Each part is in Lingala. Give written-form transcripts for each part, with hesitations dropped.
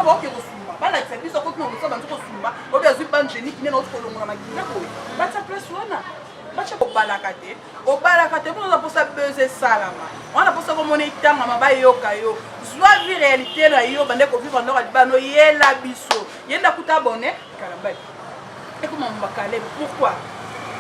Esika baoke kosumba, balakisa biso akoti na kosala banzi kosumba, obi azwi bande génique nene auti kolongola makila boye. Batia place wana. Batia kobalaka te. Obalaka te mpo oza mposa buzz esalama. Wana mposa komona etangama bayoka yo. Zwa vie réalité na yo bande kovivre ndoko ya libala no yela biso. Ye nde akuta abonne Kalambay. Ekoma makaleb pourquoi?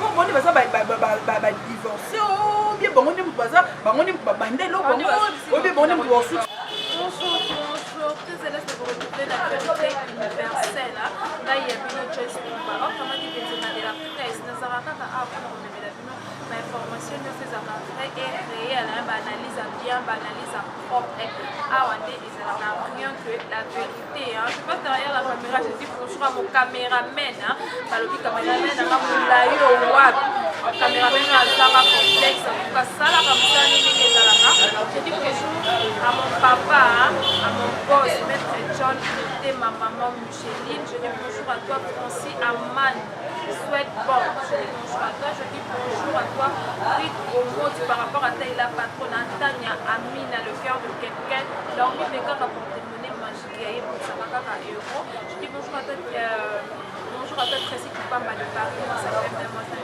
Po bango nde baza ba divorce oh bien bango nde moto baza bango nde moto babanda eloko yango oh bien bango nde moto basuki. Bonjour, bonjour, très heureuse de vous retrouver la vérité universelle. Ngai ya bino Joyce Tumba, autrement dit Benzema de la presse, nazalaka kaka awa mpona komemela bino ba information nyonso ezalaka vrai et réel, ba analyse ya bien, ba analyse ya propre. Awa nde ezalaka rien que la vérité. Hein. Je passe derrière la caméra, je dis bonjour à mon caméraman. Hein. Balobi caméraman nanga molayi wapi? Caméraman azanga complexe, en tout cas salaka mosala ndenge ezalaka. Je dis bonjour à mon papa, hein, à mon boss, maître John et ma maman Micheline. Je dis bonjour à toi Francis Aman. Souhaite bon. Je dis bonjour à toi. Je dis bonjour à toi Rick Omoti par rapport à Taïla Patron, Tania Amina, le cœur de quelqu'un. Naomi Bekaka porte-monnaie magique ya ye bokisaka kaka euro. Je dis bonjour à toi, bonjour à toi Tracy Kipamba de Paris. Moi ça fait vraiment ça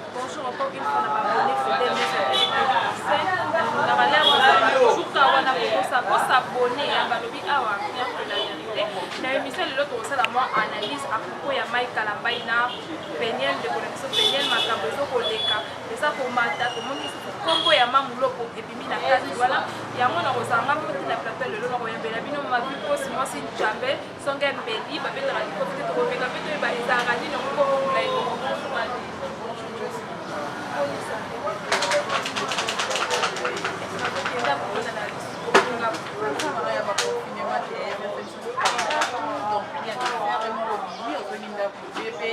Bonjour encore une fois na babone fidèle nyonso ya français. Nalingaka lere kozala toujours ka wana kosabone balobi awa rien que la vérité. Na émission lelo tokosala mwa analyse à propos ya Mike Kalambay na Peniel, ndeko na biso Peniel, makambo ezokoleka eza komata, tomoni lisusu nkombo ya Mamu Lopo ebimi na kati wana. Yango nakozala nga moko te na plateau lelo, nakoyambela bino Mavi Kosi mwasi Njambe songe mbeli babetaka likofi te, tokomeka mpe toyeba ezalaka nini yango nkombo molai bongo. Bonjour Mavi. Nazokenda komona na kofunga ya ba confinement te donc rien à faire moko bimi ozongi ndako te mpe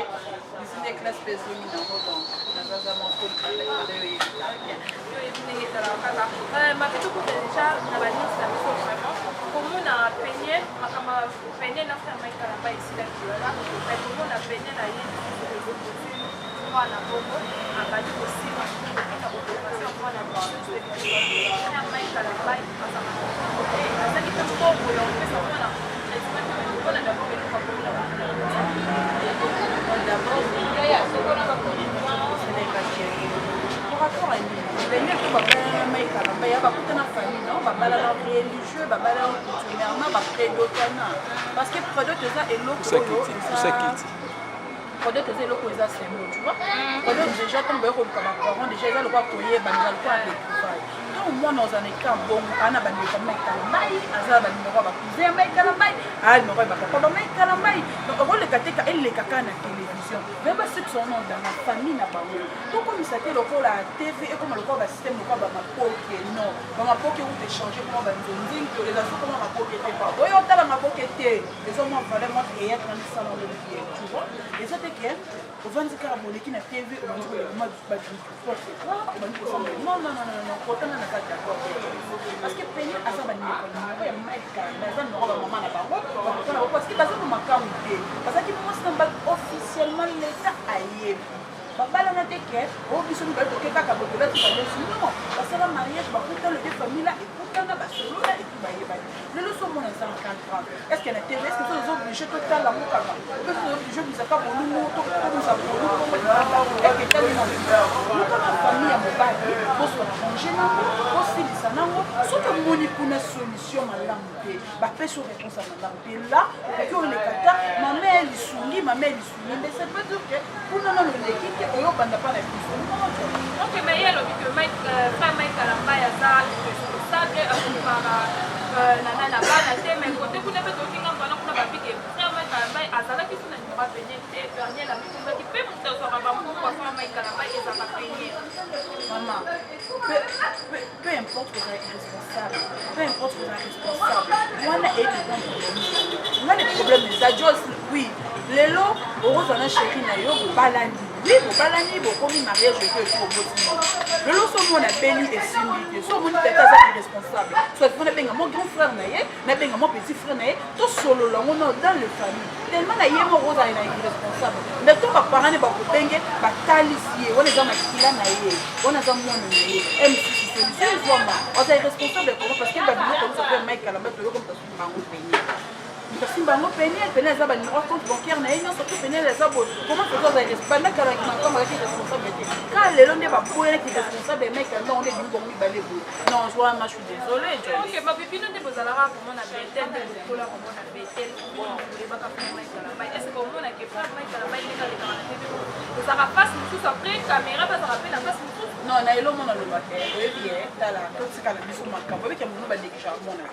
isi nde classe mpe ezongi nango donc nazaza moko libanda libanda yo oyebi bien yo oyebi ndenge ezalaka kaka mabe tokuta déjà na banews na biso vraiment komona Peniel makambo ya Peniel na frère Mike Kalambay esilaki wana mais komona Peniel aye lisusu koexpose mwana bongo abandi kosenga mpona kokomasa mwana biso frère Mike Kalambay azalaka te azalaki mpe mbongo ya kopesa mwana traitement te mpona d'abord eloko akomona. D'abord par rapport à nini Peniel to babalana Mike Kalambay ya bakutana famille non babalana religieux babalana coutumièrement baprédotana parce que prédot eza eloko oyo eza prédot eza eloko eza symbole, tu vois. Prédot déjà ntango baye koluka baparent déjà eza lokola koyebana, eza lokola retrouvaille. Ntango mwana oza na eka bongo aa na bandeko ya Mike Kalambay, aza na banimero ya bacousin ya Mike Kalambay, aa nimero ya bapapa ba Mike Kalambay, donc okoleka te ka eleka kaka na télévision. Vraiment ceux qui sont dans la famille na bango tokomisa te lokola TV ekoma lokola basystème lokola bamapoke non bamapoke ou échange koma banzonzingi to eza so koma mapoke te pa oyo otala mapoke te eza mwa valeur mwa théâtre na misala ngo bien, tu vois. Eza te ke ovandi kaka boleki na TV obandi koleka bato n'importe quoi obandi kosala non non non non non kotanga na kati d'accord te parce que Peniel aza bandeko numero ya Mike Kalambay aza numero bamama na bango bapapa na bango parce que baza na makambo te bazalaki mwasi na mobali officiellement l'État ayebi babalana te ke oyo biso mibale toke kaka boye tolati balesi non basala mariage bakuta le deux famille là ekutana basolola et puis bayebani. Lelo so omona eza en grave, est ce que na TV est ce que so oza obligé totala yango kaka mpe so oza obligé obisaka bolungu tobimisa bolungu bongo libanda eke etali na luka na famille ya mobali boswa arrange nango bosilisa nango. Soki omoni kuna solution malamu te, bapesi yo réponse ya malamu te la okoki oleka ta mama ya lisungi mama ya lisungi, mais ça veut dire que kuna nano oleki te oyo obanda mpa na biso non. Ok, mais ye alobi que Mike, frère Mike Kalambay aza responsable akokaka nana na bana te, mais kote kuna mpe toyoki ngambo wana kuna babike frère Mike Kalambay azalaki so na nimero ya Peniel te. Peniel amikumbaki mpe moto azwaka bambongo ya frère Mike Kalambay ezalaka Peniel. Mama, peu importe kozala irresponsable, peu importe kozala responsable wana eyeki problème nga le problème eza Jos oui lelo okozwa na chéri na yo bobalani oui bobalani bokomi mariage eko epo oboti lelo so omona beli esimbi te so omoni tata aza irresponsable soit fo nabenga mo grand frère na ye nabenga mo petit frère na ye tosolola yango no dans le famille tellement na ye moko ozala na irresponsable mais to baparent ne bakobenge batalisi ye wana eza makila na ye wana aza mwana na ye e mosusu solution ezwama aza irresponsable comment parce que babiloko nyonso mpe Mike Kalambay toyoka moto asuki bango pene. Moto asimba yango Peniel. Peniel aza banumero compte bancaire na ye nyonso to Peniel aza boye. Comment faut azala banda kala makambo azalaki responsable te? Ka lelo nde baboyelaki responsable ya Mike Kalambay, nde ebimi bango mibale boye. Non, wana je suis désolé. Ok, bino nde bozalaka komona Betel, nde bokola komona Betel, boyebaka frère Mike Kalambay. Est ce que omona ke frère Mike Kalambay ndenge alekaka na TV ezalaka face mosusu, après caméra mpe azalaka mpe na face mosusu? Non, na elo mona alobaka, oyebi ye, tala, totikala biso makambo oyebiki ya mono banégligeaka mona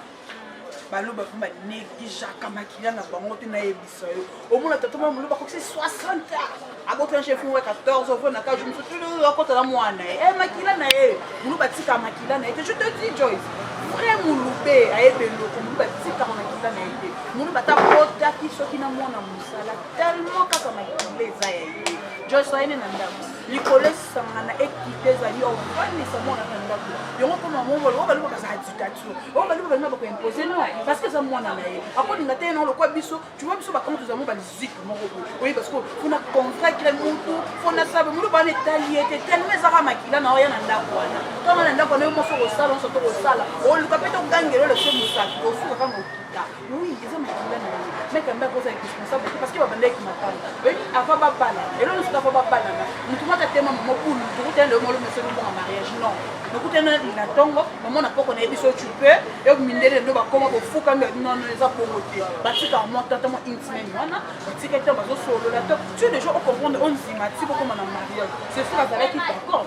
baloba mpo banégligeaka makila na bango te. Nayebisa yo, omona tata mwa moloba akokisi 60 ans, abotana chef moko 14, ovona ka jour mosusu akota na mwana ye, makila na ye. Moluba atikaka makila na ye te. Je te dis, Joyce, vrai molube ayebi eloko. Moluba atikaka makila na ye te. Moluba ata botaki soki na mwana mosala, tellement kaka makila eza ya ye. Joyce ayene na ndako, likolo esangana, ekite ezali, ovandisa mwana na ndako yango mpona mongolo oyo baluba bazala dictature, oyo baluba balinga bakoimpose. Non, parce que eza mwana na ye, akolinga te ye lokwa biso. Tu vois, biso bakango tozamo balizike moko boye oyebi, parce que fona convaincre mutu, fona sabe mulu bana etali ye te, tellement ezaka makila na oya na ndako wana. Ntongo na ndako wana, yo moso kosala nyonso to kosala, oluka mpe togangela olese mosapi, osuka kaka okita. Oui, eza makila na ye. Meke mbe akozala responsable te, parce que babandaki makambo oyebi avant babala. Elo nyonso avant babalana, motu moko atema mama bulu, tokutana lelo molo meselo mbonga mariage. Non, nokutana na ntongo mama na poko nayebi so tu peux yo mindele ndo bakoma bofukami. Non, non, eza bongo te. Batikaka mwa tata mwa intime wana, batika te, bazosolola to tu déjà ocomprendre, ondima ti bokoma na mariage. C'est sûr, azalaki d'accord.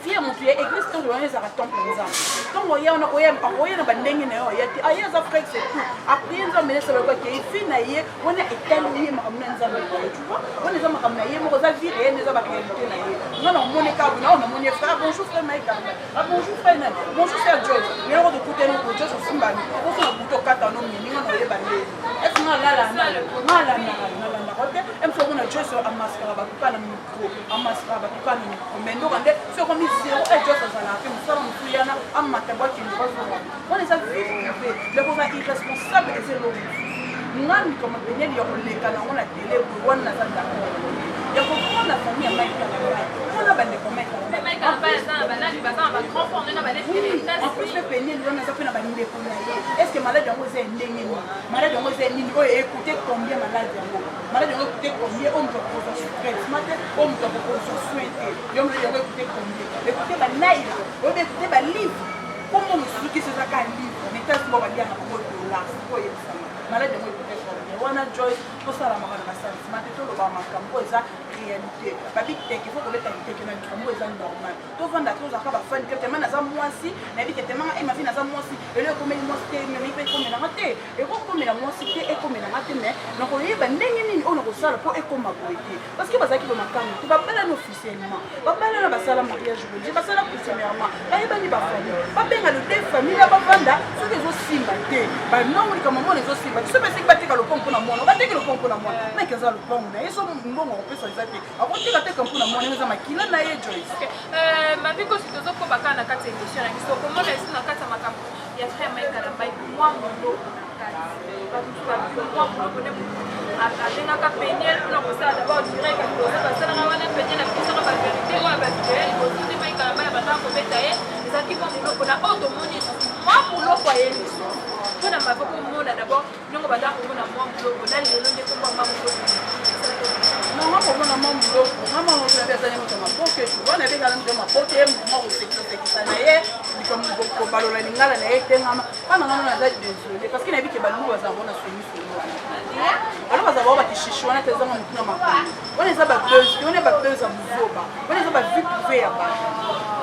Vie motu ya église, ntango wana ezalaka temple Nzambe, ntango oya wana oya na bandenge na yo, oya te, aye aza frère, c'est tout. Après Nzambe nde esala bakei vie na ye wana, etali ye, makambo na Nzambe na ye, tu vois. Wana eza makambo na ye moko, eza vie réelle, eza baréalité na ye. Nga na omoni kaka na oyo namoni ye frère, bonjour frère Mike Kalambay, ah bonjour frère nani, bonjour frère Joyce. Eloko tokutani ko Joyce osimbani okoso na butu okata no mini, nga na oyeba ndeni ese nga alala nga alandaka, nalandaka te. Emso omona Joyce amaskaka bato kaka na micro, amaskaka bato kaka na micro, mais ndoka nde soki okomi zero e Joyce azalaka te, mosala mosu yana amata bwakende bazonga. Wana eza vie privée. Leko oza irresponsable, eza eloko mosusu. Nga likambo Peniel ya koleka nango na tele boye wana, naza d'accord ya komona famille ya Mike Kalambay mpona bandeko Mike. En plus mpe Peniel wana aza mpe na bandeko na ye. Est ce que malade yango eza ya ndenge nini? Malade yango eza ya nini? Oyo ekute combien malade yango? Malade yango ekute combien? Oyo moto akokozwa traitement te, oyo moto akokozwa soin te, yo malade yango ekute combien? Ekute banaira oyo be ekute balivre kombo mosusu kisi eza ka livre, mais tasi bo baliaka bango dollar. Sikoyo oyebisanga malade yango ekute combien wana? Joyce, tosalamaka na basentiment te, tolobaka makambo oyo eza réalité. Babi teke fo kobeta liteke na likambo eza normal. Tovanda, tozalaka bafani te. Tema naza mwasi, nayebi ke temanga e mavi, naza mwasi, elo ekomeli mwasi te, memi mpe ekomelanga te, ekokomela mwasi te, ekomelanga te, mais nakoyeba ndenge nini oyo nakosala mpo ekoma boye te, parce que bazalaki bamakango te. Babalani officiellement, babalana, basala mariage religieux, basala coutumièrement, bayebani bafamille, babenga le deux famille na bavanda. Soki ezosimba te, banongo likambo mwana ezosimba te, soki esiki bateka lopango mpona mwana, bateki lopango mpona mwana. Mike aza lopango na ye, so mbongo akopesa eza te, akoteka teka mpona mwana, eza makila na ye, Joyce. Mabikosi, tozokoba kaka na kati ya émission na biso. Komona esi na kati ya makambo ya frère Mike Kalambay, mwa moloko na kati, bato mosusu mwa moloko nde abengaka Peniel mpona kosala d'abord direct liboso basalaka wana. Peniel abimisaka bavérité oyo bavideo ya liboso nde Mike Kalambay abandaka kobeta ye, ezalaki mwa moloko. Na oyo tomoni lisusu mwa moloko aye lisusu mpona mave komona d'abord ndenge bandaka komona mwa moloko na lelo nde komba mwa moloko. Nanga komona mwa moloko, nga mwa moloko nabi azali moto ya maboke, tu vois. Nabi ezala moto ya maboke, ye moto mwa kosekisa na ye, likambo kobalola lingala na ye etengama mpa na ngano. Naza désolé, parce que nayebi ke baluba bazala ngo na soni soni wana, baluba bazala bao bakishishi wana te, ezanga motu na makolo wana. Eza babuzz te wana, babuzz ya buzoba wana, eza bavie privée ya bato.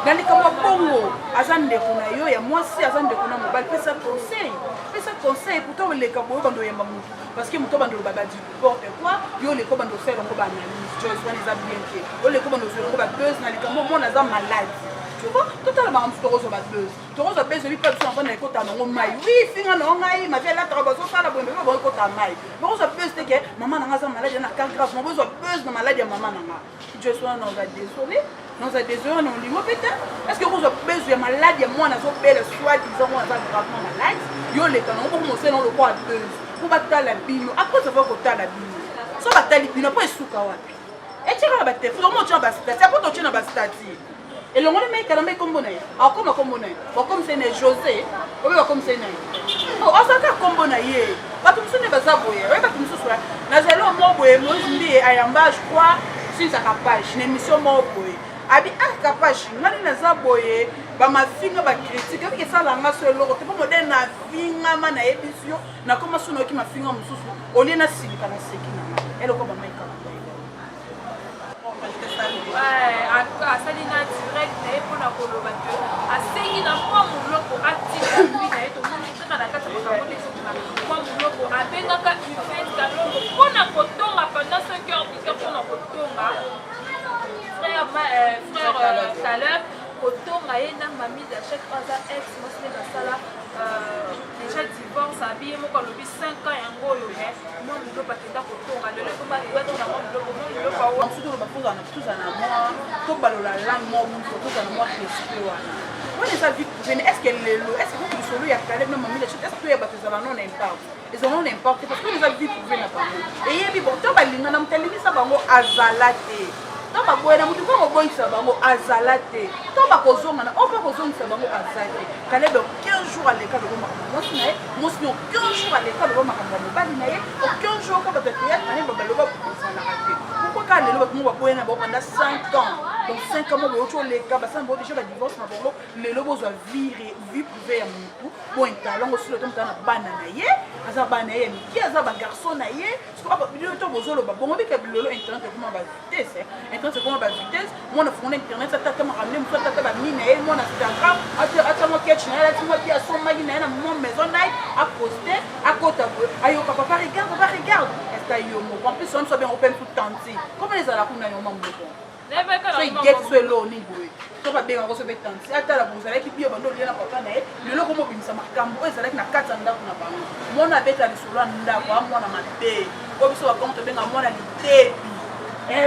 Na likambo ya bongo, aza ndeko na yo ya mwasi, aza ndeko na mobali, pesa conseil, pesa conseil. Pourtant oleka boye, bando oyamba motu, parce que moto bando oloba badi n'importe quoi, yo oleka bando osala yango baanalyse. Joyce, wana eza bien te. Oleka bando ozwa yango babuzz na likambo mwana aza malade, tu vois. Totala makambo mosusu, tokozwa babuzz, tokozwa buzz oyebi mpe biso navanda ekota nango mai. Wi, finga nango ngai mavi alataka, bazosala boye, mpe bango ekota mai. Bakozwa buzz te ke mama nanga aza malade na cas grave, bozwa buzz na malade ya mama nanga. Joyce, wana naza désolé, naza désolé, wana olingo mpe te. Est ce que okozwa buzz ya malade ya mwana azobela, soit disant mwana aza gravement malade, yo oleka nango moko mosala nango lokola buzz mpo batala bino? Après avoir kotala bino, so batali bino mpo esuka wapi? Etiaka na batelefone, omo otia na bastati, apo totie na bastati elongoli. Mai Kalamba ekombo na ye, akoma kombo na ye, bakomisa ye na José obe, bakomisa ye na ye. Azalaka nkombo na ye. Bato mosusu nde baza boye, oye bato mosusu nazali omo boye. Moïse Mbiye ayamba, je crois, sinzaka page na émission moko boye, abi aka page ngani naza boye, bamafinga, bacritique ebiki esalanga so eloko te, mpo modele nafingama, nayebisi yo, nakoma so nayoki mafinga mosusu, olie nasilika, naseki nanga eloko bamaikaka. Asali na direct na ye mpona koloba ke asengi na mwa moloko atika vie na ye. Tomoni kaka na kati ya makambo nde ezokima, mwa moloko abengaka Yvette Kalombo mpona kotonga pendant 5 heures du temps, mpona kotonga frère Caleb, kotonga ye na mami Dachek oyo aza ex mwasi nde basala déjà divorce. Abi ye moko alobi 5 ans yango oyo, mais mwa moloko akenda kotonga lelo ekoma batonga mwa moloko, mwa moloko. Mosusu toloba, tozala na mwa tobalola langue mwa wuso, tozala na mwa respect wana. Wana eza vie privée. Est ce que lelo, est ce que koki lisolo ya Caleb na mami, est ce que toyeba bato ezala non impact, ezala non impact, parce que eza vie privée na bango, eyebi bon to balingana, moto alingisa bango azala te, to baboyana, motu mpo kobongisa bango azala te, to bakozongana, oyo mpo kozongisa bango aza te. Caleb aucun jour aleka loba makambo mwasi na ye, mwasi ni aucun jour aleka loba makambo ya mobali na ye, aucun jour ko bato ya théâtre na ye baloba ezalaka te. Pourquoi kaka lelo bato moko baboyana bango pendant 5 ans? Donc 5 ans mo boyoti oleka, basala bango déjà badivorce na bango, lelo bozwa vie privée ya motu bointalongo silo to moto aza na bana na ye, aza bana na ye ya mike, aza bagarçon na ye. Bino to bozoloba bongo bika bilolo, internet ekoma bavitesse, internet ekoma bavitesse. Mwana fongola internet, atata makambo nde mosu, atata bami na ye, mwana Instagram, atia mwa ketch na ye, alati mwa bi asombaki na ye na mwa maison night, aposte, akota boye, ayoka: "Papa, regarde, papa, regarde." Esta yo moko, en plus wana so abengo mpe mosu tanti, comment ezala kuna yo mama moko so igeti so eloo nini boye, so babengaka so mpe tanti, atala bozalaki bio bando olia na papa na ye, lelo komo obimisa makambo oyo ezalaki na kati ya ndako na bango. Mwana abeta lisolo ya ndako, a mwana mabe oyo biso bakongo tobenga mwana libebi,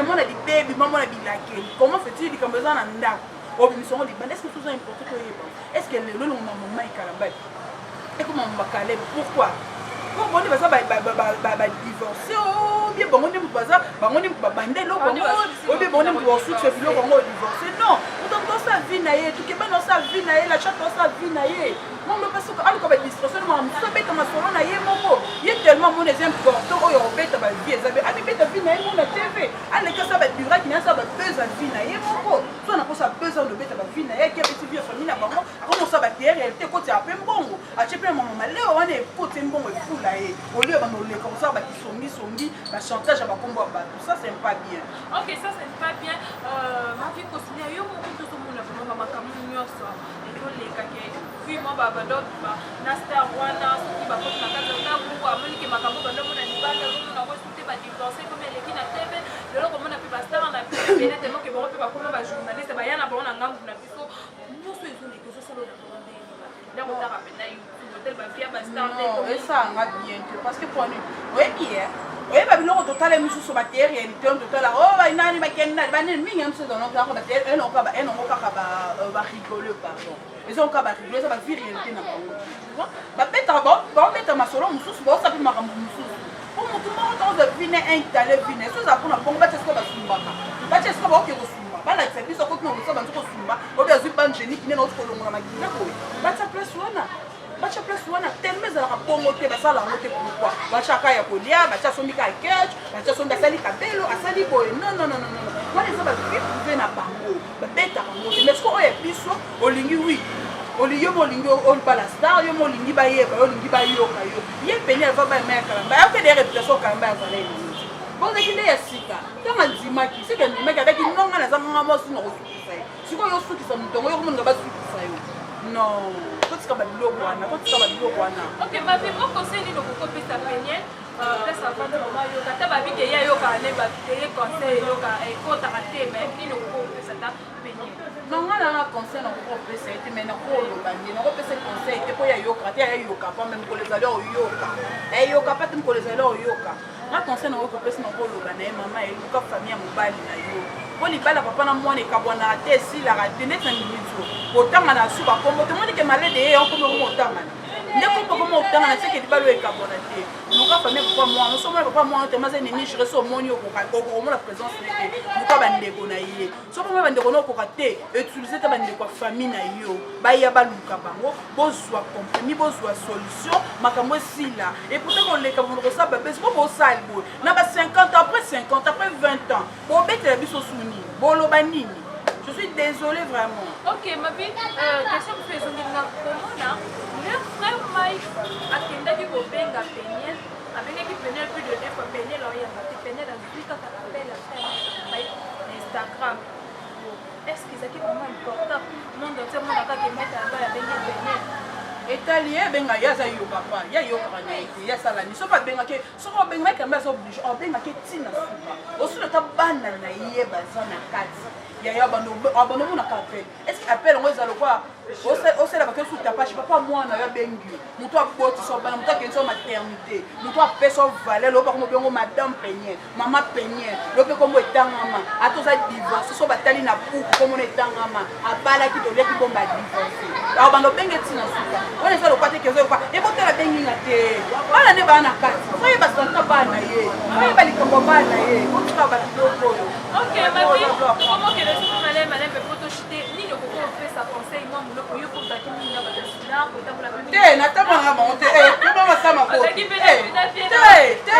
mwana libebi, ma mwana bilakeli. Comment fait-il likambo eza na ndako, obimisa yango libanda? Est ce que toza importe toyeba? Est ce que lelo elongo na mama ekalamba ekoma bakalebe? Pourquoi? Po bango nde baza badivorce, obie bango nde moto baza, bango nde moto babanda eloko yango, obie bango nde moto basukisa biloko yango divorce? Non, moto moto osala vie na ye, tokebana osala vie na ye, la chatte osala vie na ye, mondo mpe soki aluka badistraction, maka mosusu abeta masolo na ye moko. Ye tellement mona eza important oyo akobeta bavie, eza be amibeta vie na ye moko na TV, aleki asala baduraki na ye, asala babuzz ya vie na ye moko. So na mposa buzz wana, obeta bavie na ye, aki abeti vie ya famille na bango, akomosala batere réalité, ekotiaka mpe mbongo, atie mpe mama maleo wana, ekoti mbongo, efula ye olie bando oleka kosala bakisongisongi, bachantage ya bakombo ya bato. Ça, c'est pas bien. Ok, ça, c'est pas bien. Mavi Kosilia, yo moko tozomona vraiment bamakambo nyonso ezoleka ke vi mwa babado na star wana, soki bakoti na kati ya ndako, amonike makambo bandomona libanda, azomona ngo esu te, badivorce komi eleki na TV. Lelo komona mpe bastar na biso ebele temoke bango mpe bakoma bajournaliste, baya na bango na ngambu na biso nyonso ezoleka, ezosala na ndenge ndako otaka mpenza YouTube, hotel, bavia bastar. Esalanga bien te, parce que poni oyebi ye, oyeba biloko totala misusu, bateye réalité oyo totala oyo, banani bakenda banini mingi ya mosusu enongo kaka barigole, pardon, eza kaka barigole, eza bavie réalité na bango. Babetaka, baobeta masolo mosusu, baosa mpe makambo mosusu, po motu moko tokozwa vie ne intale vie ne so ezala mpona bongo. Batia sika basumbaka, batia sika baoke kosumba, balakisa biso akoti na kosa banzi kosumba, obi azwi bangeniki nde nauti kolongola makila boye, batia place wana, batia place wana. Tellement ezalaka bongo te, basala yango te. Pourquoi batiaka ya kolia, batia sombi ka ketch, batia sombi, asali kabelo, asali boye? Non, non, non, non, wana eza bavie privée na bango, babetaka yango te. Mais siko oyo ya biso, olingi wi olingi yo mo, olingi obala star, yo mo olingi bayeba yo, olingi bayoka yo, ye peni ava bayema ya Kalamba, ayokende ye réputation Kalamba azala elongi bozaki nde ya sika. Ntango andimaki, seke andimaki, abaki nonga naza nganga mwasi na kosukisa ye. Sikoyo osukisa moto yango, yo komoninga basukisa yo? Non, totika babiloko wana, totika babiloko wana. Ok, mavi moko se nini okoki kopesa Peniel place avandi mama yoka ata babike ye ayokaka nde bato te, ye conseil eyoka ekotaka te, mais nini okoki kopesa ta Peniel? Non, nga nanga conseil nakoki kopesa ye te, mais nakoloba nde nakopesa conseil te mpo ye ayoka te, ayoka pa me mokolo ezali oyoka, ayoka pa te, mokolo ezali oyoka. Nga conseil nakoki kopesa, nakoloba na ye: mama, eluka famille ya mobali na yo, mpo libala papa na mwana ekabwanaka te, esilaka te. Neti na miniti kotanga na su bakombo, tomoni ke malede ye yango komi okoma otangana. Nde kombo koma otanga na seke libala oyo ekabwana te. Luka famille papa mwana, so mwana papa mwana te maza ennemi juré so omoni okomona présence ne te. Luka bandeko na ye. Soki omoni bandeko na okoka te, utiliser te bandeko ya famille na yo. Baya baluka bango, bozwa compromis, bozwa solution, makambo esila. Et pourtant koleka bono kosala babesi, bo bosali boye. Na ba 50 ans, après 50 après 20 ans, bobetela biso su nini? Boloba nini? Je suis désolée vraiment. Ok, Mabi, question mosusu ezongeli na komona le frère Mike akendaki kobenga Peniel, abengaki Peniel plus de deux fois, Peniel oyamba te, Peniel azwi kaka appel ya frère Mike na Instagram. Est-ce que ezalaki vraiment important monde entier mona kaka Mike Alamba abengi Peniel? Etali ye, abenga ye, aza yo papa, ye ayokaka na ye te, ye asala nini? Soki abengaki, soki obengaki yango, aza obligé obengaki ntina suka osula ata bana na ye baza na kati yaya bando omonaka appel. Est ce que appel yango eza lokwa osala bake osu tapage? Papa mwana yo abengi yo, moto abotisa bana, moto akendisa maternité, moto apesa valeur, loyo bakoma bengo madame Peniel, mama Peniel, lo mpe kombo etangama. Ata oza divorce, so batali na buku komona etangama, abalaki, toliaki bomba, divorce, awa bando obenge ntina suka wana eza lokwa te. Kezo lokwa ebotala abenginga te, bana nde baa na kati, foyeba santa bana ye, foyeba likambo ya bana ye, otika babiloko oyo. Ok, Mabi, tokomokende soki maleme malembe po toshite. Nini okoki opesa conseil mwa moloko yo po ozalaki mingi na bato ya sida kotambola pe? Te, natambolaka bango te, yo basama ko Ozalaki mpe na vie te te te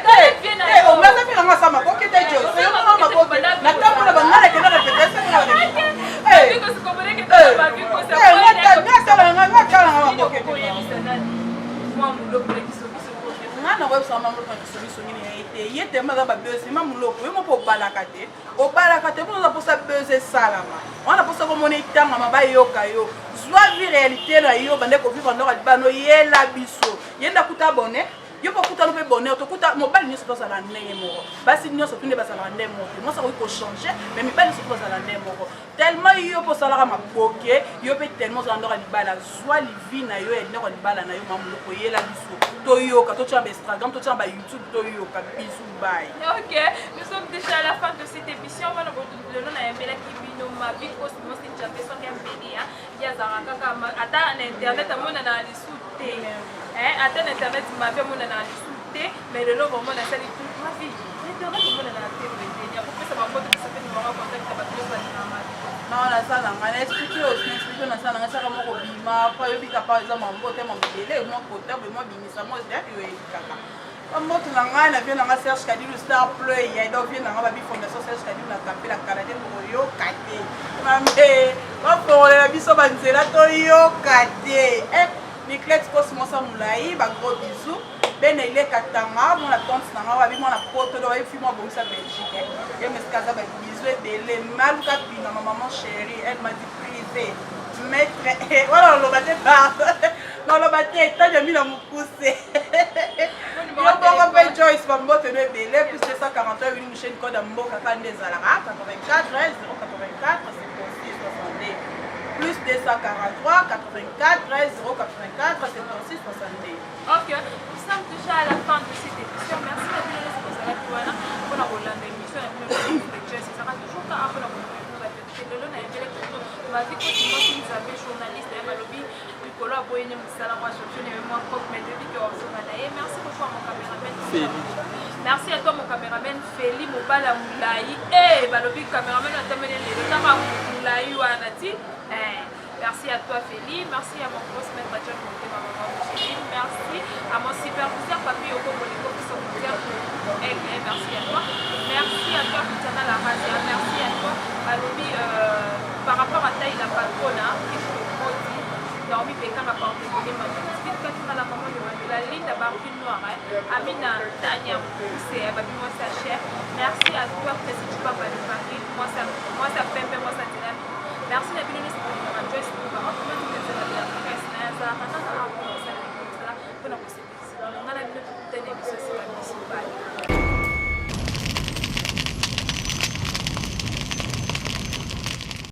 te te, omasa mpe nanga sama koke te, jo yo maboke natambola banga nakenda répétition. Nga maboke. Koyebisa nani mwa moloko na kisongisongi? Nga na koyebisa mama moloko na kisongisongi na ye te, ye tema aza babese. Ma moloko, yo moko obalaka te, obalaka te mpo oza mposa bese esalama wana, mposa komona etangama, bayoka yo. Zwa vie réalité na yo, bande kovivre ndoko ya libala, noyela biso ye nde akuta bonheur, yo mpo okutana mpe bonheur. Tokuta mobali nyonso tozala ndenge moko, basi nyonso tu nde bazalaka ndenge moko te. Mwasi akoki kochanger, mais mibali nyonso tu bazala ndenge moko. Tellement yo mpo osalaka maboke, yo mpe tellement ozala ndoko ya libala, zwa livi na yo ya ndako ya libala na yo. Ma moloko, oyela biso toyoka, totia na bainstagram, totia na bayoutube, toyoka. Bisu, bye. Ok, nous sommes déjà à la fin de cette émission. Wana lelo nayembelaki bino Mabi Cosmos Nzambe soki ambeli ye azalaka kaka ata na internet amonana lisu te, ata na internet Mabi amonana lisu te. Mais lelo vraiment nasali tout Mabi na internet omonana te pembeni akopesa bango, topesa mpe numéro ya contact ya bato nyonso balingaka Mabi. Non, nasala ngai na explique oyo, na explique nasala ngai saka moko bima po ayobi kapa eza mambo te, mambo ebele, mwa kota boye, mwa bimisa mwa yo oyebi kaka. Bamboto na ngai na vie na ngai Serge Kadilu Star Play ya donc vie na ngai babi fondation Serge Kadilu na kapela kala te, tokoyoka te mambe bafongolela biso banzela, toyoka te. Niclette Cosmosa molai, bagros bisous. Bene ileka tanga mwana tante na ngai babi mwana poto do bayebi fi mwa bongisa Belgique ye mesika aza. Babisous ebele. Maluka pina ma maman chérie, elle m'a dit privé maître wana naloba te, pardon, naloba te. Tanya mina mokuse yo bongo mpe Joyce, bambote no ebele. Plus 241 wili musheni, code ya mboka kaka nde ezalaka 84 084 76 62, plus 243 84 084 76 62. Ok, nous sommes déjà à la fin de cette émission. Merci na bino nyonso bozalaki wana mpona kolanda émission na bino de Joyce. Ezalaka toujours kaka mpona komona bavérité. Lelo nayembelaki bino Mavi Koti Mwasi Nzambe, journaliste ya balobi likolo aboyene mosala mwa champion ye mwa cop, mais toyebi ke ozonga na ye. Merci beaucoup à mon caméraman. Feli. Merci à toi mon caméraman Feli Mobala Molai e balobi caméraman atameli lelo ntaka molai wana ti. Merci à toi Feli, merci à mon boss maître John Montema, maman Micheline, merci à mon superviseur Papi Yoko Bolingo Kiso Aigle, merci à toi. Merci à toi Tiana La Razia, merci à toi Balobi par rapport à taille la patronne Kishto Modi, Naomi Bekanga porte-monnaie, Maman Katina la maman de la Linda Barbie Noire, Amina Tania Mousse, Babi moi sa chère. Merci à toi Président Papa de Paris, moi ça pembe, moi ça dynamique. Merci na bino nyonso.